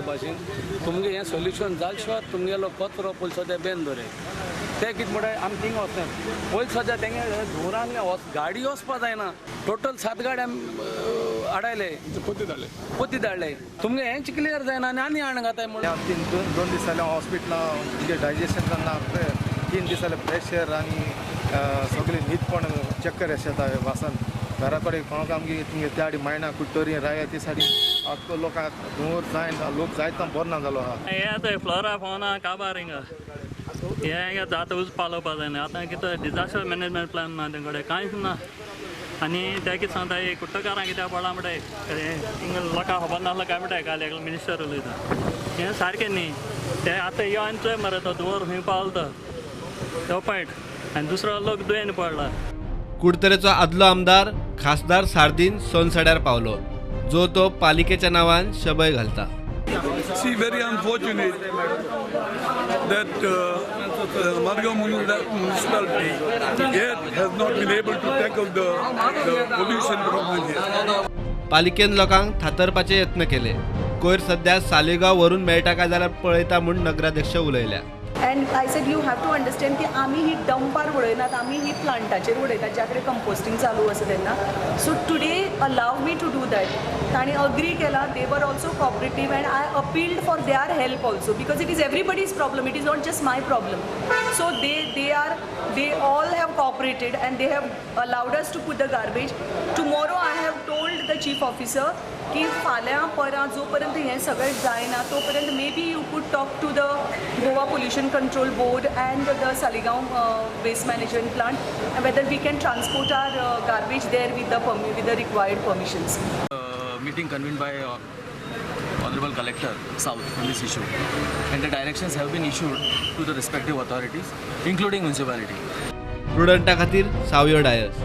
भाशेन तुमगे हें सोल्युशन जाल शिवाय तुमगेलो कचरो पयलीं सद्या बेन दवरे. ते कितें म्हणटा आमी थिंगा वचना पयलीं सद्या तेंगे धुंवरान गाडी वचपा जायना. टोटल 7 गाडी आमी आडायले, पोती धाडले. तुमगे हेंच क्लियर जायना आनी आनी हाण घाताय म्हणून. 2 दीस जाले हॉस्पिटलां तुमगे डायजेशन जाना, 3 दीस जाले प्रेशर आनी सगळी न्हीद पण चक्कर येता वासान. घरा कडेन कोणाक आमगे तुमगे त्या आडी मायणा कुट्टोरी राया ती साडी आख्खो लोकांक धुंवर जायना, लोक जायता बरो ना जालो आहा. हें आतां फ्लोरा फौना काबार हिंगा हें हिंगा जाता उज पालोवपा जायना. आतां कितें डिजास्टर मॅनेजमेंट प्लॅन ना तें कडेन, कांयच ना. आनी ते कितें सांगता कुट्टकारां कित्याक पडलां म्हणटाय, हिंगा लोकांक खबर नासलो काय म्हणटाय. काल एकलो मिनिस्टर उलयता, हें सारकें न्ही. ते आतां यो आनी चोय मरे तो धुंवर खंय पावलो तो पॉयंट, आनी दुसरो लोक दुयेन पडला. कुडतरेचो आदलो आमदार खासदार सार्दीन सोनसड्यार पावलो, जो तो पालिकेच्या नावान शबय घालता. See, very unfortunate that Margao municipality yet has not been able to tackle the pollution problem here. पालिकेन लोकांक थातरपाचे यत्न केले. कोयर सध्या सालिगांव वरून मेळटा काय जाल्यार पळयता म्हूण नगराध्यक्ष उलयल्या. And I said you have to understand की आमी ही डंपार उडयनात, आमी ही प्लांटाचेर उडयतात ज्या कडेन कंपोस्टींग चालू आसा तेन्ना. So today allow me to do that. तांणी अग्री केला. They were also cooperative and I appealed for their help also because it is everybody's problem, it is not just my problem. So they all have cooperated and they have allowed us to put the garbage. Tomorrow I have told the chief officer की फाल्यां परां जो पर्यंत हें सगळें जायना तो पर्यंत maybe you could talk to the Goa pollution control board and the Saligao waste management plant whether we can transport our garbage there with the required permissions. Meeting convened by Honorable Collector South on this issue, and the directions have been issued to the respective authorities, including municipality. प्रुडंटा खातीर सावयो डायस.